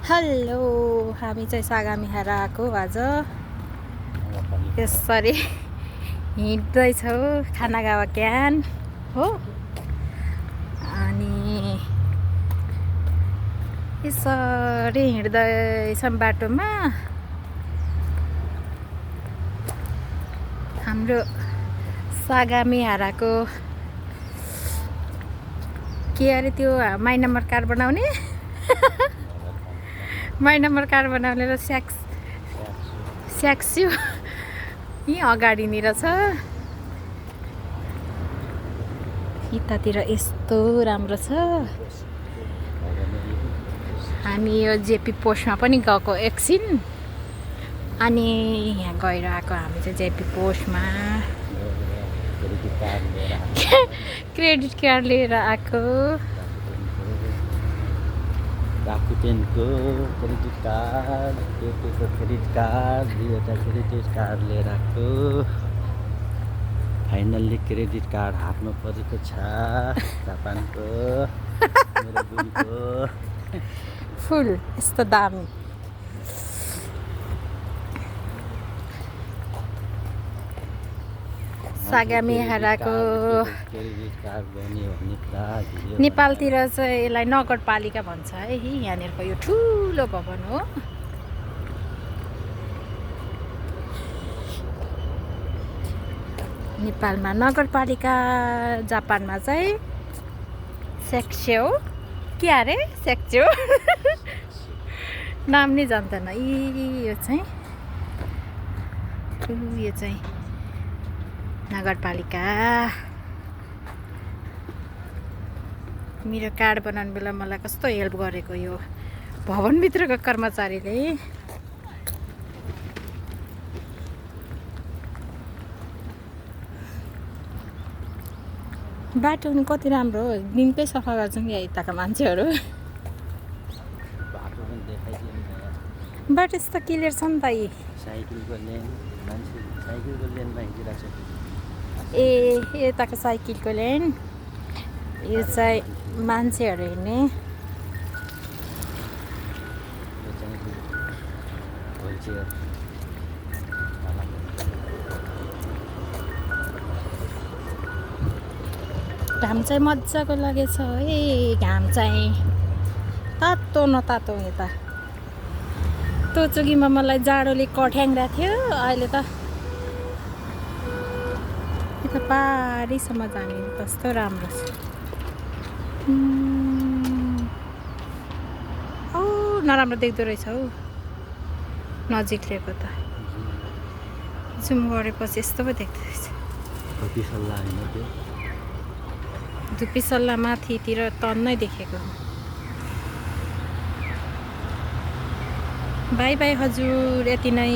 Hello, हामी चाहिँ सागामिहारा आएको आज यसरी हिँड्दैछौँ खानागावा क्यान हो। अनि यसरी हिँड्दैछौँ बाटोमा। हाम्रो सागामिहाराको के अरे त्यो माई नम्बर कार्ड बनाउने माई नम्बर कार्ड बनाउने र स्याक्स्यु यहीँ अगाडिनिर छ। यतातिर यस्तो राम्रो छ। हामी यो जेपी पोस्टमा पनि गएको एकछिन, अनि यहाँ गएर आएको हामी चाहिँ जेपी पोस्टमा क्रेडिट कार्ड लिएर आएको। राकुटेनको क्रेडिट कार्ड, पेपेको क्रेडिट कार्ड, दुईवटा क्रेडिट कार्ड लिएर आएको। फाइनल्ली क्रेडिट कार्ड हातमा परेको छ जापानको मेरो बुढीको। फुल यस्तो दामी। सागामिहाराको नेपालतिर चाहिँ यसलाई नगरपालिका भन्छ है। यहाँनिरको यो ठुलो भवन हो। नेपालमा नगरपालिका, जापानमा चाहिँ सेक्स्यु के अरे सेक्स्यु नाम नै जान्दैन। यो चाहिँ नगरपालिका। मेरो कार्ड बनाउने बेला मलाई कस्तो हेल्प गरेको यो भवनभित्रको कर्मचारीले। बाटो पनि कति राम्रो हो, दिनकै सफा गर्छन् कि यताका मान्छेहरू। बाटो यस्तो क्लियर छ नि त। साइकलको लेन, मान्छे साइकलको लेनमा हिँडिरहेको छ। यताको साइकलको लेन, यो चाहिँ मान्छेहरू हिँड्ने। घाम चाहिँ मजाको लागेछ है। घाम चाहिँ तातो न तातो। यता तोचुकीमा मलाई जाडोले कठ्याङ्ग्रा थियो, अहिले त यता पारीसम्म जाने कस्तो राम्रो छ। ओ नराम्रो देख्दो रहेछ हौ नजिक लिएको त। जुम गरेपछि यस्तो पो देख्दो रहेछ। धुप्पीसल्ला माथितिर तन्नै देखेको। बाई बाई हजुर, यति नै।